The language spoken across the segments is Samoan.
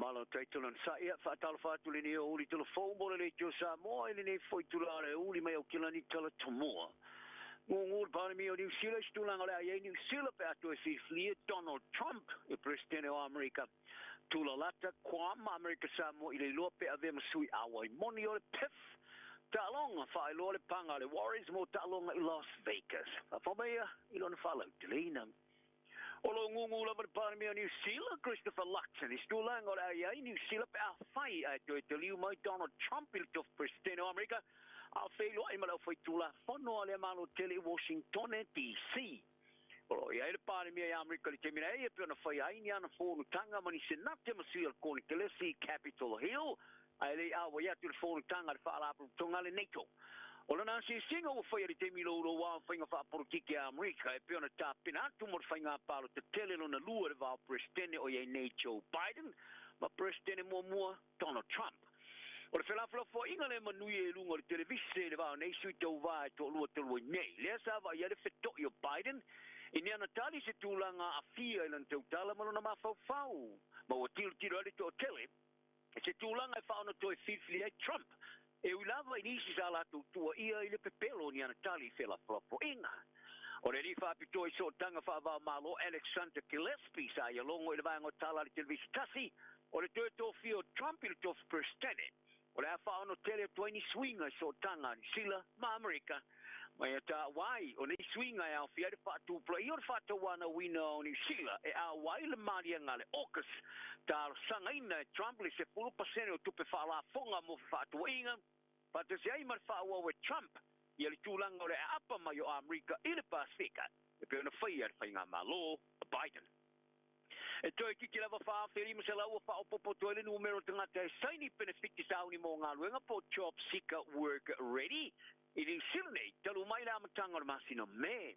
Malo taitolo na sa ia whaatalofa atu le o uli tolo fou mo le leitio Samoa i lenei foi tula le uli mai au kilani tala tumua. Ngungu le Palemia o Niu Sila i se tulaga o le a i ai Niu Sila pe a toe filifilia Donald Trump i Peresetene o Amerika. Tulalata Guam ma Amerika Samoa i le iloa pe avea ma sui auai moni o le PIF. Taaloga faailoa le paga a le Warriors mo taaloga i Las Vegas. Faafofoga mai ia i lona faalauteleina. O lo o gugu lava le Palemia o Niu Sila, Christopher Luxon, i se tulaga o le a i ai Niu Sila pe afai ae toe taliu mai Donald Trump i le tofi Peresetene o Amerika, a o feiloai ma le aufaitulafono a lea Malo tele i Washingtone, DC. O lo o i ai le Palemia i Amerika i le taimi nei e pei ona faia ai ni ana fonotaga ma ni Senate ma sui o le Konekelesi i Capitol Hill, ae le i auai atu i le fonotaga a le Faalapotopotoga a le NATO. O lana asiasiga ua faia i le taimi louloua o faiga faapolokiki a Amerika e pei ona tapena atu mo le faiga palota tele lona lua i le va o Peresetene o i ai nei Joe Biden ma Peresetene muamua Donald Trump. O le felafolafoaiga lea manuia i luga o le televise i le va o nei sui tauva e toalua talu ai nei, lea sa vaai ai le feto'i o Biden i ni ana tali i se tulaga aafia i lana tautala ma lona mafaufau ma ua tilotilo ai le toatele i se tulaga e faaono toe filifili ai Trump, e ui lava i nisi sa latou tuuaia i le pepelo o ni ana tali i felafolafoaiga. O le alii faapitoa i sootaga faava-o-Malo Alexander Gillespie sa ia logo i le vaega o tala a le televisa tasi, o le toe tofia o Trump i le tofi Peresetene, o le a faaono tele atu ai ni suiga i sootaga a Niu Sila ma Amerika. Ma ia taua ai, o nei suiga e aofia ai le faatupulaia o le faatauanauina o Niu Sila e ʻau ai le maliega a le AUKUS, talosagaina e Trump le 10% o tupe faalafoga mo fefaatauaiga, faatasi ai ma le faaauau e Trump ia le tulaga o le aapa mai o Amerika i le Pasefika e pei ona faia e le faigamalo a Biden. E toe itiiti lava 4,500 ua faaopoopo atu ai le numera o tagata e saini penefiti sauni mo galuega po o Job Seeker Work Ready i Niu Sila nei talu mai le amataga o le masina Me.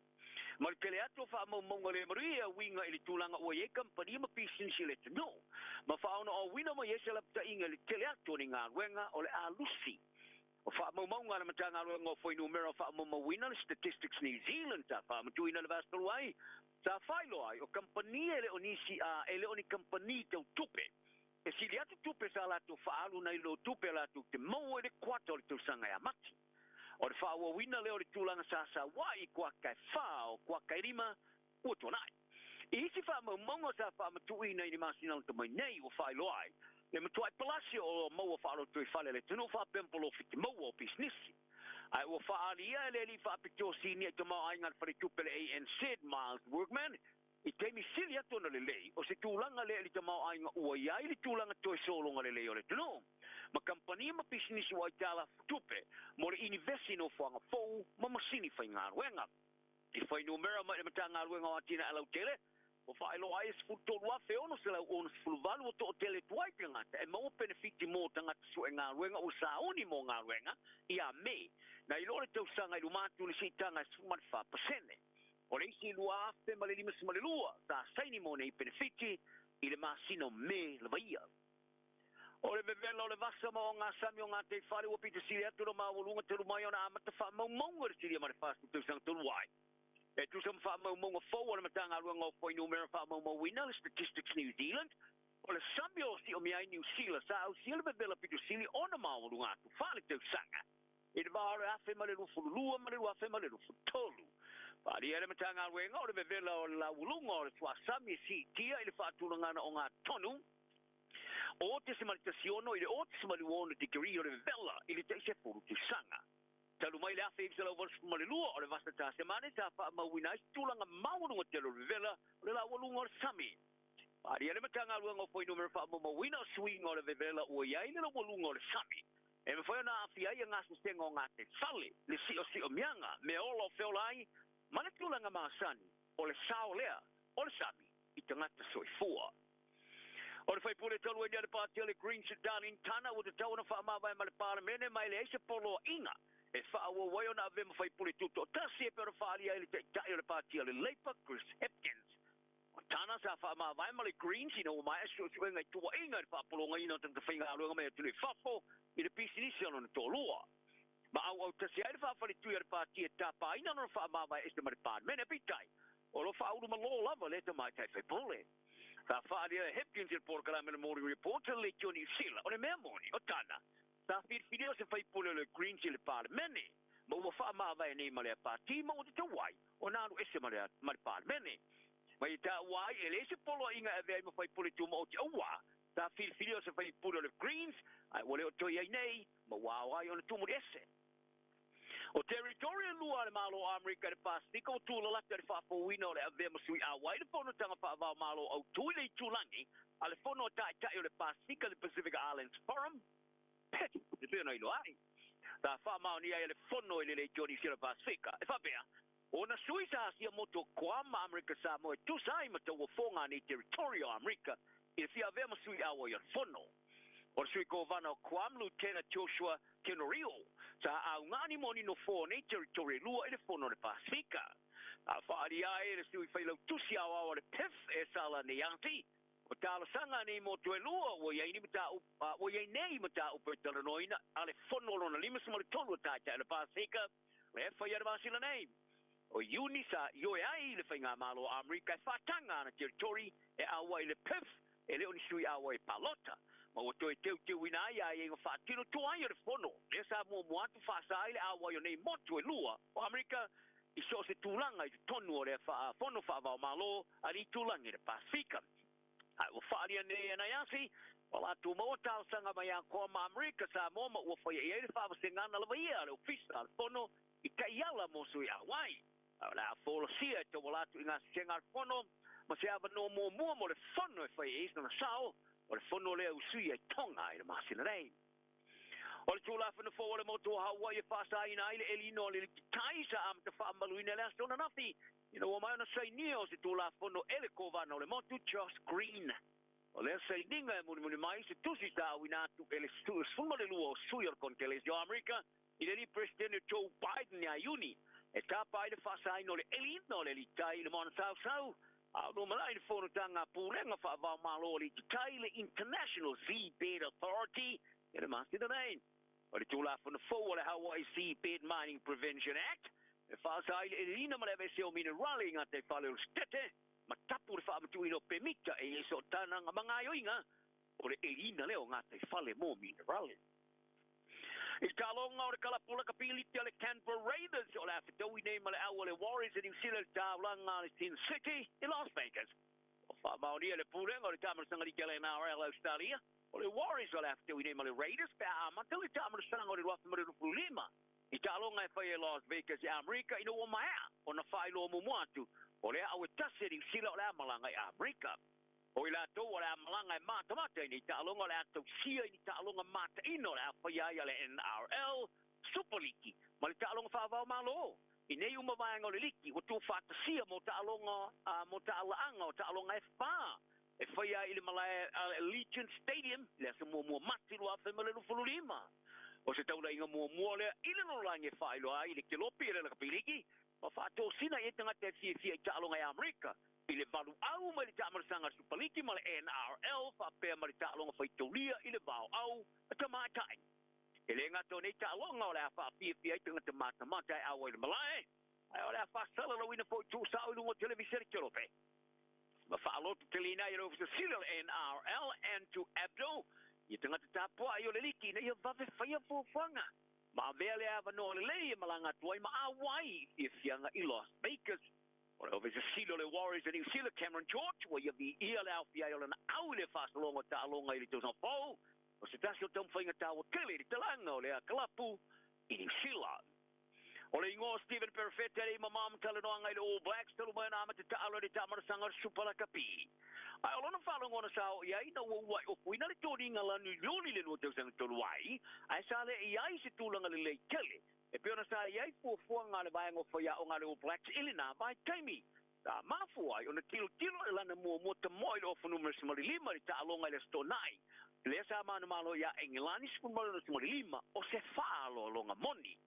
Ma le tele atu o faamaumauga le manuia e uiga i le tulaga ua i ai kamupani ma pisinisi i le atunuu, ma faaonaoauina mai ai se lapataiga i le tele atu o ni galuega o le a lusi. O faamaumauga a le Matagaluega o Fuainumera Faamaumauina, le Statistics New Zealand, sa faamatuuina i le vaiaso talu ai, sa faailoa ai, o kamupani e le o nisi a e le o ni kamupani tau tupe, e sili atu tupe sa latou faaalu nai lo tupe a latou te maua i le kuata o le tausaga e amati. O le faaauauina lea o le tulaga sa sau ai i kuata e 4 o kuata e 5 ua tuanai. I isi faamaumauga sa faamatuuina i le masina lata mai nei ua faailoa ai le matuai palasi o oloa maua faalotoifale a le atunuu faapea ma polofiti maua o pisinisi. Ae ua faaalia e le alii faapitoa sinia i tamaoaiga a le faletupe le ANZ Miles Workman i taimi sili atu ona lelei o se tulaga lea i le tamaoaiga ua i ai le tulaga toe sologa lelei o le atunuu ma kamupani ma pisinisi ua aitalafu tupe mo le inivesi i nofoaga fou ma masini faigaluega. I fuainumera mai le Matagaluega o Atinae Lautele, ua faailoa ai e 13,668 ua toatele tuai tagata e maua penefiti mo tagata suegaluega ua sauni mo galuega ia Me, nai lo le tausaga i luma atu i le siitaga e 14%. O le isi 2,052 sa saini mo nei penefiti i le masina o Me lava ia. O le vevela o le vasa ma ogasami o gataifale ua pito sili atu le maualuga talu mai ona amata faamaumauga i le silia ma le 40 tausaga talu ai. E tusa ma faamaumauga fou a le Matagaluega o Fuainumera Faamaumauina, le Statistics New Zealand, o le sami o siomia ai Niu Sila sa ausia le vevela pito sili ona maualuga atu faale-tausaga i le va o le 1022 ma le 2023. Faaalia e le Matagaluega o le vevela o le laualuga o le suasami e siitia i le faatulagaga ogatotonu o 0.16 i le 0.26 degree o le vevela i le tai 10 tausaga. Talu mai le 1982 o le vasa Tasemane sa faamauina ai se tulaga maualuga tele o le vevela o le laualuga o le sami. Faaalia le Matagaluega o Fuainumera Faamaumauina o suiga o le vevela ua i ai le laualuga o le sami e mafai ona aafia ai gasesega o gataifale, le siosiomia, meaola o feola ai ma le tulaga masani o le sao lea o le sami i tagata soifua. O le faipule talu ai nei a le Pāti a le Greens Darlene Turner ua tatau ona faamavae ma le Palemene ma e leai se poloaiga e faaauau ai ona avea ma faipule tutoatasi e pei ona faaalia ai le Taitai o le Pāti a le Labour Chris Hipkins. O Turner sa faamavae ma le Greens ina ua maea suesuega i tuuaiga i le faapologaina o tagata faigaluega mai atunuu i fafo i le pisinisi a lona toalua. Ma auautasi ai le faafaletui a le Pāti e tapaina lona faamavae ese ma le Palemene. Peitai, o lo o faaulumalō lava lea tamaitai faipule. Sa whaaria e Hipkins i le polokalame le Morning Report le leitio Niu Sila. O le mea moni, o tana, sa filifilia o se faipule o le Greens i le Palemene, ma ua faamavae nei ma lea pati ma ua tatau ai ona alu ese ma le Palemene. Ma i taua ai, e leai se poloaiga e avea ai ma faipule tumaoti auā, sa filifilia o se faipule o le Greens, ae ua le o toe i ai nei, ma ua ao ai ona tuumuli ese. O territory e lua a le Malo o Amerika i le Pasefika ua tulalata i le faafouina o le avea ma sui auai i le Fonotaga Faava-o-Malo Autu i le itulagi a le Fono a Taitai o le Pasefika, the Pacific Islands Forum, PIF, e pei ona iloa ai. Sa faamaonia ai e le Fono i le Leitio Niu Sila Pasefika, e faapea, ona sui sa asia motu o Guam ma Amerika Samoa e tusa ai ma tauofoga a nei territory o Amerika i le fia avea ma sui auai o le Fono. O le sui kovana o Guam, Lutena Joshua Tenorio, sa augaani mo ni nofoa o nei territory e lua i le Fono o le Pasefika. A faaalia ai e le sui failautusi aoao a le PIF e Sala Neiati, o talosaga nei motu e lua ua i ai ni mataupu, ua i ai nei mataupu e talanoaina a le Fono lona 53 o Taitai o le Pasefika lea e faia i le masina nei o Iuni. Sa ioe ai le Faigamalo o Amerika e faataga ana territory e auai i le PIF e le o ni sui auai palota, ma ua toe teuteuina ai aiaiga faatino tuai o le Fono lea sa muamua atu faasa ai le auai o nei motu e lua o Amerika i so o se tulaga i totonu o lea Fono Faava-o-Malo a le itulagi le Pasefika. Ae ua faaalia nei e Naiasi, ua latou maua talosaga mai a Koa ma Amerika Samoa ma ua faia i ai le faavasegana lava ia a le Ofisa a le Fono i taiala mo sui auai. Ae o le a folasia e tauala atu i gasesega a le Fono ma se avanoa muamua mo le Fono e fai ai sona sao, o le Fono lea usuia i Tonga i le masina nei. O le Tulafono fou o le motu o Hawaii e faasaina ai le elina o le lititai sa amata faamaluina i le aso ananafi ina ua mai ona sainia o se Tulafono e le Kovana o le motu Josh Green. O lea sainiga e mulimuli mai se tusi sa auina atu e le 12 o sui o le Konekelesi o Amerika i le alii Peresetene Joe Biden ia Iuni e tapa ai le faasaina o le elina o le litai i le moana sausau a o lumanai le fonotaga a Pulega Faava-o-Malo o le Lititai, le International Seabed Authority, i le masina nei. O le Tulafono fou o le Hawaii Seabed Mining Prevention Act e faasa ai le elina ma le aveesea o minerale i gataifale o le Setete ma tapu le faamatuuina o pemita e i ai sootanaga ma gaoioiga o le elina lea o gataifale mo minerale. I le taaloga o le kalapu lakapi liti a le Canberra Raiders o le a fetaui nei ma le au a le Warriors i Niu Sila i le taulaga a le Sin City i Las Vegas. Ua faamaonia e le Pulega o le Taamalosaga Liti a le NRL Australia, o le Warriors o le a fetaui nei ma le Raiders pe a amata le taamalosaga o le 2025 i taaloga e fai e Las Vegas i Amerika ina ua maea ona faailoa muamua atu o le au e tasi a Niu Sila o le a malaga i Amerika. O i latou o le a malaga e matamata i nei taaloga o le a tausia i ni taaloga mataina o le a faia ai a le NRL, Super Liki ma le taaloga faava-o-Malo. I nei uma vaega o le liki ua tuufaatasia mo taaloga mo taalaaga o taaloga e fa e faia ai i le malae a le Allegiant Stadium i le aso muamua Mati 2025. O se taulaiga muamua lea i le lalolagi e faailoa ai i le kelopi e le lakapi liki ma faatosina i ai tagata e fiafia i taaloga i Amerika i le valuau mai le taamalosaga a le Supaliki ma le NRL faapea ma le taaloga faitaulia i le vaoau a tamaitai. E le gata o nei taaloga o le a faafiafia ai tagata matamata e auai i le malae, ae o le a faasalalauina foi tuusao i luga o televisene kelope. Ma faalototeleina ai e le Ofisa Sili o le NRL, Andrew Abdo, ia tagata tapuai o le liki ina ia vave faia fuafuaga ma avea lea avanoa lelei e malaga atu ai ma auai i fiafiaga i Las Vegas. O le Ofisa Sili o le Warriors a Niu Sila, Cameron George, ua ia viia le aofia ai o lana au i le faasologa o taaloga i le tausaga fou, o se tasi o taumafaiga taua tele i le talaga o lea kalapu i Niu Sila. O le igoa o Stephen Perofeta e le i mamao ma talanoaga i le All Blacks talu mai ona amata taalo i le taamalosaga o le Super Lakapi. Ae o lona faalogo sa oo i ai ina ua uluai ofuina le toniga lanu i Iuni i le 2003 ai, ae sa le i ai se tulaga lelei tele e pei ona sa i ai fuafuaga a le vaega o faiaoga a le All Blacks i lena vaitaimi. Sa mafua ai ona tilotilo i lana muamua tamoe i le ofa numera 15 i le taaloga i le Aso Toonai, lea sa manumalo iā Engelani 16-15 o se faaaloaloga moni.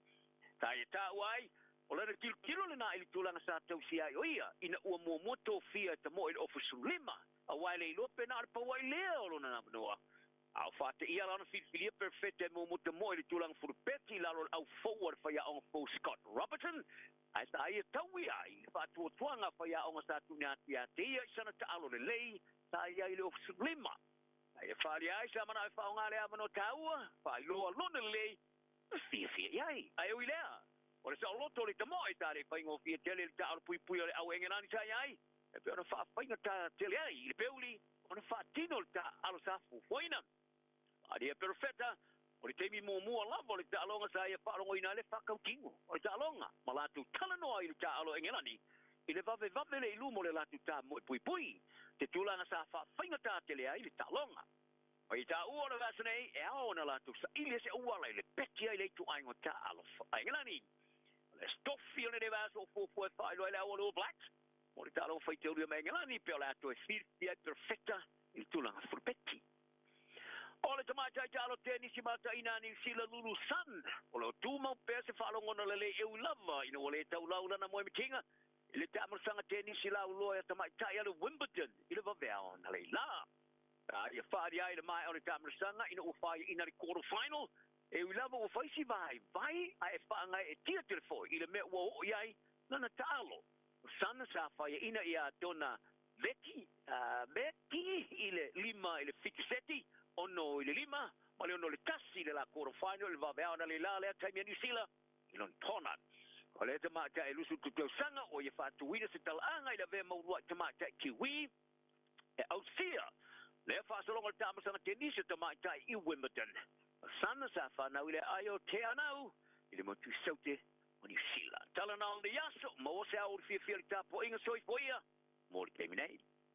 Sa ia taua ai, o lana tilotilo lena i le tulaga sa tausia ai o ia ina ua muamua tofia e tamoe i le ofa 15, auā e le iloa pe na o le pau ai lea o lona avanoa. A o faateia la ona filifilia Perofeta e muamua tamoe i le tulaga fulupeti i lalo o le au fou a le faiaoga fou Scott Robertson, ae sa ia taui ai i le faatuatuaga a faiaoga sa tuuina atu ia te ia i sana taalo lelei Sa i ai le 65. A ia faaalia ai sa manao e faaaoga le avanoa taua, faailoa lona lelei ma fiafia i ai. Ae ui i lea, o le saoloto o le tamoe sa le faigofie tele i le taaalo puipui a le au Engelani sa i ai, e pei ona faafaigata tele ai i le Peuli ona faatino le taaalo sa fuafuaina. Faaalia e Perofeta, o le taimi muamua lava o le taaloga sa ia faalogoina ai le faatautino o le taaloga ma latou talanoa i le taaalo Engelani i le vavevave le i luma o le latou tamoe puipui, te tulaga sa faafaigata tele ai le taaloga. Ma i taua o le vaiaso nei, e ao ona latou saili se auala i le peti ai le ituaiga o taaalo Engelani. O le tofi o lenei vaiaso o fuafua e faailoa ai le au o le All Blacks mo le taaloga faitaulia ma Engelani pea o le a toe filifili ai Perofeta i le tulaga fulupeti. O le tamaitai taalo tenisi mataina a Niu Sila Lulu Sun, o lo o tumau pea se faalogona lelei e ui lava ina ua le taulau lana moemitiga i le taamalosaga tenisi lauloa ia tamaitai a le Wimbledon i le vaveao analeila. A ia faaalia ai le maea o le taamalosaga ina ua faiaina le quarter final, e ui lava ua fai si vaivai ae faagaeetia tele foi i le mea ua oo i ai lana taalo. O Sun sa faiaina ia Donna Veti, Veti i le 5 i le 7 seti, 6 i le 5, ma le 6 i le 1 i le la quarter final i le vaveao analeila lea taimi a Niu Sila i Lonetona. O lea tamaitai e 23 tausaga ua ia faatuina se talaaga i le avea ma uluai tamaitai Kiwi e ausia lea faasologa o le taamasaga tenisi o tamaitai i Wimbledon. O Sana sa fanau i le aai o Te Anau i le motu Saute o Niu Sila. Tala na o lenei aso, maua se ao o le fiafia i le tapuaiga soifua ia mo le taimi nei.